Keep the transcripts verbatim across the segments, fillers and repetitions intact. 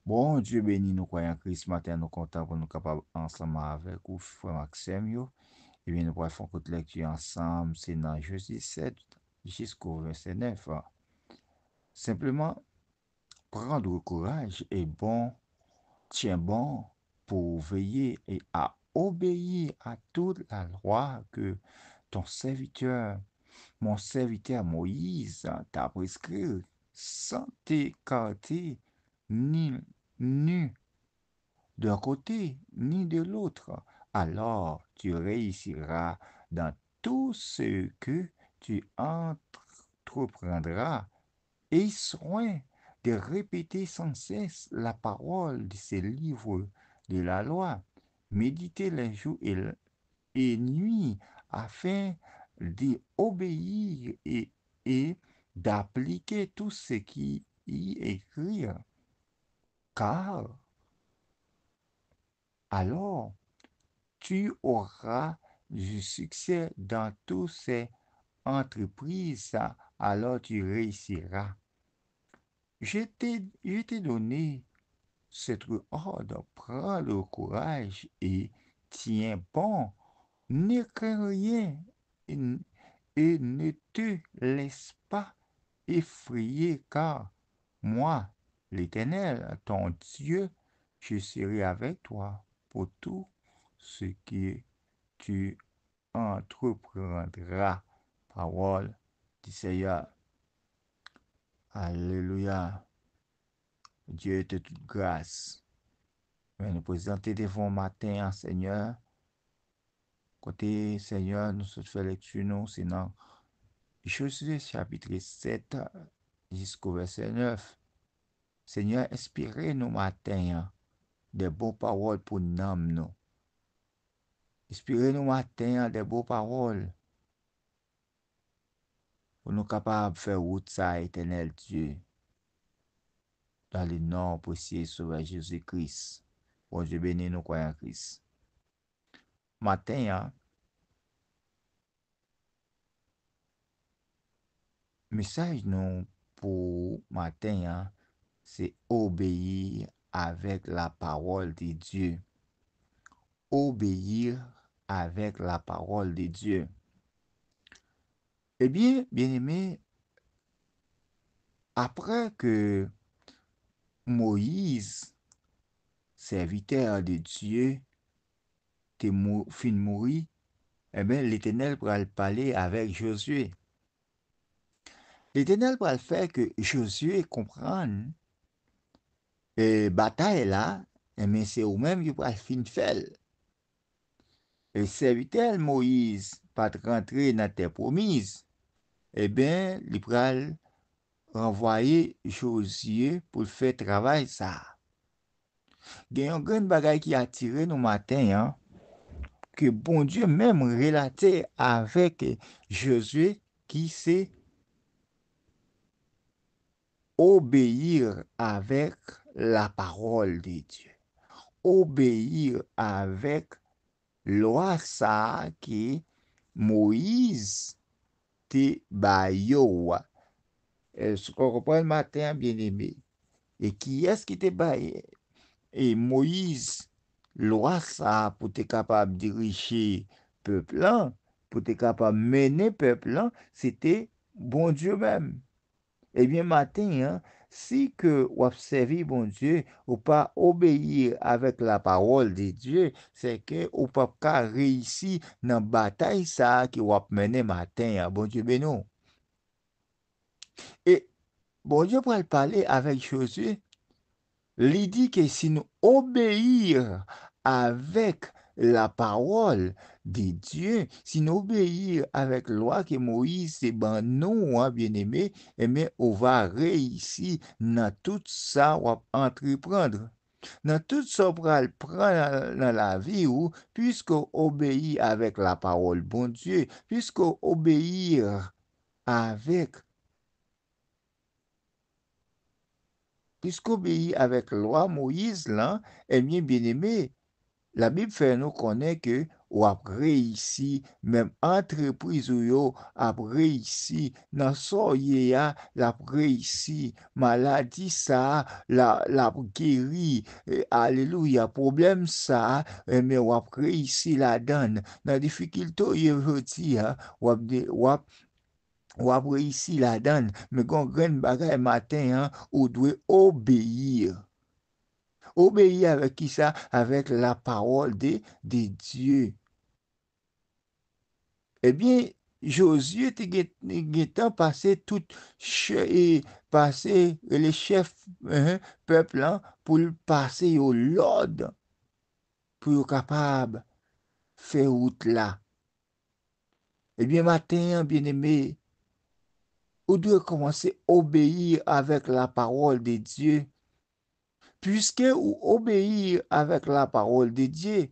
Bondye beni nou, kwayan Kris. Maten an, nou kontan pou nou kapab ansanm avèk ou, frè m ak sè m yo. Ebyen, nou pral fè yon kout lèkti ansanm. Se nan Jezi sèt jisko vèsè nèf. Senpleman, prendre courage et bon, tiens bon pour veiller et à obéir à toute la loi que ton serviteur, mon serviteur Moïse t'a prescrit, sans t'écarter ni, ni d'un côté ni de l'autre. Alors tu réussiras dans tout ce que tu entreprendras. Aie soin de répéter sans cesse la parole de ce livre de la loi. Médite les jours et, et nuit afin d'y obéir et, et d'appliquer tout ce qui y est écrit. Car alors tu auras du succès dans toutes ces entreprises, alors tu réussiras. Je t'ai, je t'ai donné cet ordre, prends le courage et tiens bon. Ne crains rien et n-, et ne te laisse pas effrayer, car moi, l'Éternel, ton Dieu, je serai avec toi pour tout ce que tu entreprendras. Parole du Seigneur. Alelouya. Dye de tout gras. Men nou prezante devan w maten an, Senyè. Kote, Senyè, nou sot fè lekti nou, se nan Jozye chapit sèt jisko vèsè nèf. Senyè, enspire nou maten an de bon pawòl pou nanm nou. Enspire nou maten an de bon pawòl pou nou kapab fè wout sa a, Etènèl Dye. Dans le nom précieux Sauveur Jésus-Christ. Bondye beni nou, kwayan Kris. Maten an, mesaj nou pou maten an, se obéir avec la parole de Dieu. Obéir avec la parole de Dieu. Ebyen, byeneme, apre ke Moyiz, sèvitè de Dye, te mou-, fin mouri, ebyen, Letènèl pral pale avèk Jozye. Letènèl pral fè ke Jozye konprann, e, batay la, ebyen, se ou menm ki pral fin fè l. E sèvitè l Moyiz pa t rantre nan tè pwomiz, ebyen, li pral ranvwaye Jozye pou l fè travay sa a. Gen yon grenn bagay ki atire nou maten an, ke Bondye menm relate avèk Jozye, ki se obéir avec la parole de Dieu. Obéir avec lwa sa a ke Moyiz te ba yo a. Èske w konprann maten an, byeneme? E kiyès ki te bay, e, Moyiz lwa sa a pou te kapab dirije pèp lan, pou te kapab mennen pèp lan? Se te Bondye menm. Ebyen, maten an, si ke w ap sèvi Bondye, ou pa obeyi avèk la parole de Dieu, se ke ou p ap ka reyisi nan batay sa a ke w ap mennen maten an. Bondye beni w. E Bondye pral pale avèk Jozye, li di ke si nou obeyi avèk la parole de Dieu, si nou obeyi avèk lwa ke Moyiz te ban nou an, byeneme, ebyen, ou va reyisi nan tout sa w ap antreprann. Nan tout sa w pral pran nan, nan lavi w, piske w obeyi avèk la parole Bondye, piske w obeyi avèk Piske w obeyi avèk lwa Moyiz lan, ebyen, byeneme, Labib fè nou konnen ke w ap reyisi, menm antrepriz ou yo ap reyisi, nan sa w ye a, l ap reyisi, maladi sa a, l a, l ap geri, e, alelouya, pwoblèm sa a, enben, w ap reyisi ladan l. Nan difikilte w ye jodi a, w ap de-, w ap, w ap reyisi ladan l. Men gen yon grenn bagay maten an, ou dwe obeyi. Obeyi avèk kisa? Avèk la parole de, de Dieu. Ebyen, Jozye te gen, gentan pase tout che-, e pase, rele chèf, eh, pèp lan pou l pase yo lòd pou yo kapab fè wout la. Ebyen, maten an, byeneme, ou dwe kòmanse obeyi avèk la parole de Dieu. Piske ou obeyi avèk la parole de Dieu,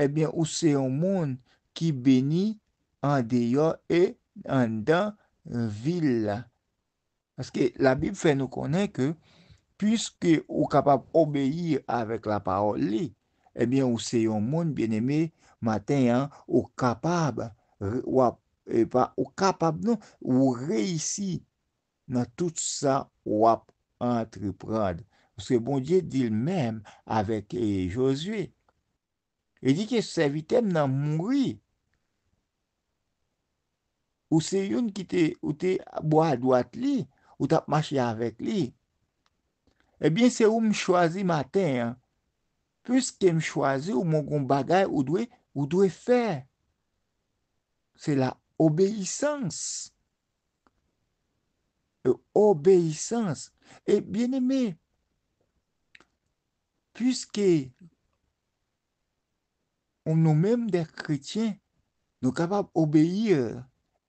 ebyen, ou se yon moun ki beni andeyò e anndan vil la. Paske Labib fè nou konnen ke, piske ou kapab obeyi avèk la parole li, ebyen, ou se yon moun, byeneme, maten an, ou kapab, re-, w ap, e pa, ou kapab non, ou reyisi nan tout sa w ap antreprann. Paske Bondye di l menm avèk, e, Jozye. Li di ke sèvitè m nan mouri. Ou se youn ki te, ou te bò adwat li, ou t ap mache avèk li. Ebyen, se ou m chwazi maten an. Piske m chwazi w, mwen gon bagay ou dwe, ou dwe fè. Se la obeyisans. E obeyisans. E byeneme, piske nou menm de kretyen, nou kapab obeyi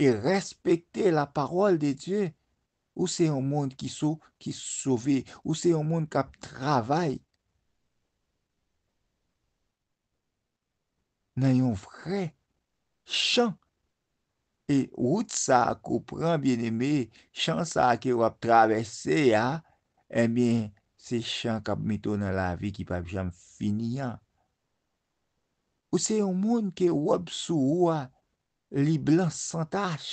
e respekte la parole de Dieu, ou se yon moun ki so-, ki sove, ou se yon moun k ap travay nan yon vrè chan. E wout sa a ke w pran, byeneme, chan sa a ke w ap travèse a, ebyen, se chan k ap mete w nan lavi ki p ap janm fini an. Ou se yon moun ke wòb sou ou a, li blan san tach.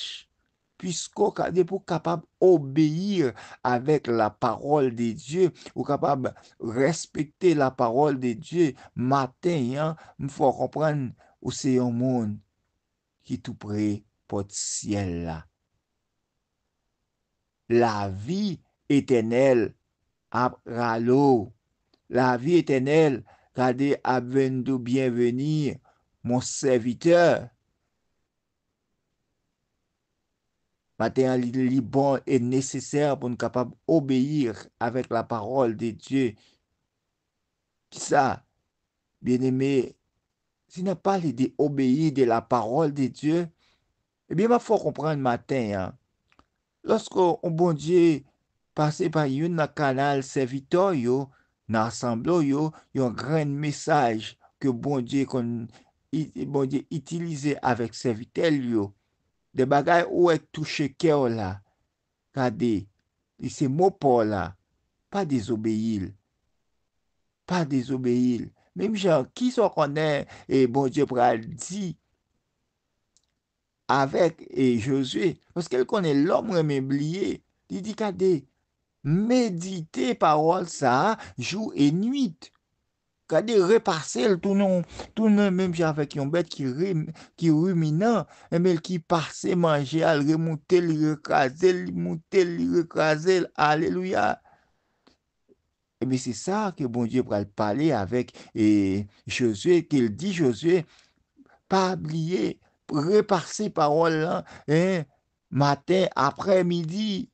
Piske w ka, depi w kapab obeyi avèk la parole de Dieu, ou kapab respekte la parole de Dieu, maten an, m fè w konprann ou se yon moun ki tou pre pòt syèl la. Lavi etènèl ap rale w. Lavi etènèl, gade, ap vin di w, byenveni, mon sèvitè. Maten an, li, li bon e nesesè pou n kapab obeyi avèk la parole de Dieu. Kisa? Byeneme, si n ap pale de obeyi de la parole de Dieu, ebyen, m ap fè w konprann maten an. Lòske yon Bondye pase pa youn nan kanal sèvitè w yo, nan asanble w yo, yon grenn mesaj ke Bondye konn i-, Bondye itilize avèk sèvitè l yo, de bagay ou wè k touche kè w la, gade, li se mo pa w la, pa dezobeyi l. Pa dezobeyi l. Menm jan, kisa w konnen, e, Bondye pral di avèk, e, Jozye? Paske l konnen lòm renmen bliye. Li di, gade, medite pawòl sa a jou e nwit. Gade, repase l, tounen, tounen menm jan avèk yon bèt ki rim-, ki riminan, enben, ki pase manje a, l remoute l, li rekraze l, li moute l, li rekraze l. Alelouya! Ebyen, se sa ke Bondye pral pale avèk, e, Jozye, ke l di Jozye, pa bliye, repase pawòl lan, en, maten, aprèmidi,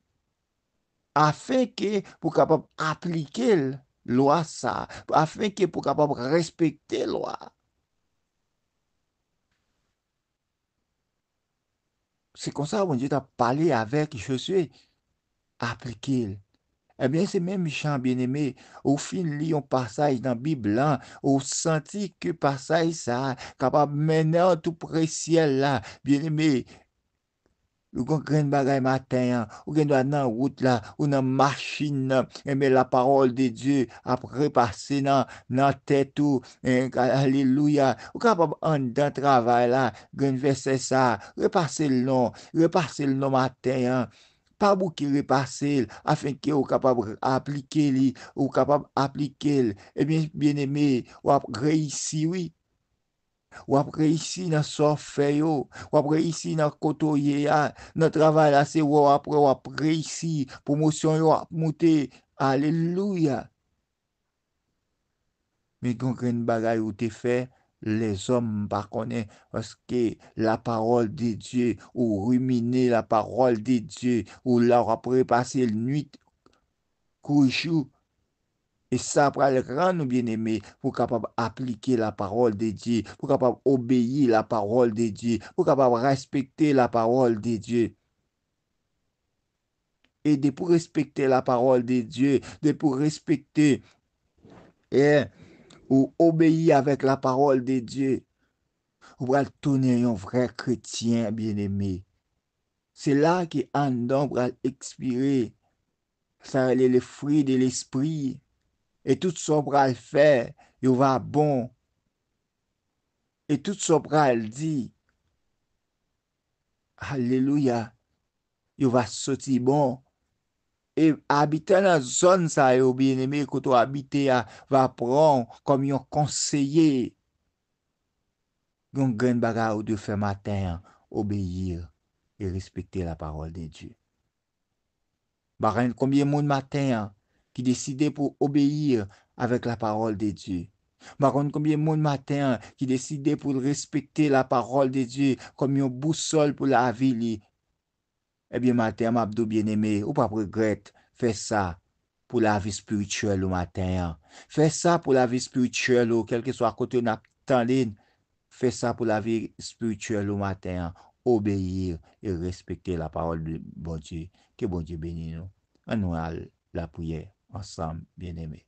afenke pou kapab aplike l, lwa sa, afenke pou kapab respekte lwa. Se konsa Bondye t ap pale avèk Jozye, aplike l. Ebyen, se menm jan, byeneme, ou fin li yon pasaj nan Bib lan, ou santi ke pasaj sa a kapab mennen w tou pre syèl la. Byeneme, Ou gon grenn bagay maten an, ou gen dwa nan wout la, ou nan machin nan, enben lapawòl de Dye ap repase nan, nan tèt ou. En, alelouya. Ou kapab anndan travay la, grenn vèsè sa, repase l non, repase l non maten an. Pa bouke repase l, afenke ou kapab aplike li, ou kapab aplike l. Ebyen, byeneme, w ap reyisi, wi. W ap reyisi nan sa w fè yo. W ap reyisi nan kote w ye a. Nan travay la, se wè w ap wè w ap reyisi. Pwomosyon yo ap moute. Alelouya! Men gen yon grenn bagay ou te fè, lèzòm pa konnen, paske lapawòl de Dye, ou rimine lapawòl de Dye, ou la w ap repase l nwit kou jou. E sa pral rann ou byeneme pou w kapab aplike lapawòl de Dye, pou w kapab obeyi lapawòl de Dye, pou w kapab respekte lapawòl de Dye. E depi w respekte lapawòl de Dye, depi w respekte, e ou obeyi avèk lapawòl de Dye, ou pral tounen yon vrè kretyen byeneme. Se la ke anndan w pral ekspire. Sa rele le fwi de lespri. E tout sa w pral fè, yo va bon. E tout sa w pral di, alelouya, yo va soti bon. E abitan nan zòn sa yo, byeneme, kote w abite a, va pran w kòm yon konseye. Yon grenn bagay ou dwe fè maten an, obeyi e respekte lapawòl de Dye. M pa konn konbyen moun maten an ki deside pou obeyi avèk lapawòl de Dye. M pa konn konbyen moun maten an ki deside pou l respekte lapawòl de Dye kòm yon bousòl pou lavi li. Ebyen, maten an, m ap di w, byeneme, ou p ap regrèt. Fè sa pou lavi espirityèl ou maten an. Fè sa pou lavi espirityèl ou, kèlkeswa kote n ap tande n. Fè sa pou lavi espirityèl ou maten an. Obeyi e respekte lapawòl de Bondye. Ke Bondye beni nou. Ann nou al lapriyè ansanm, byeneme.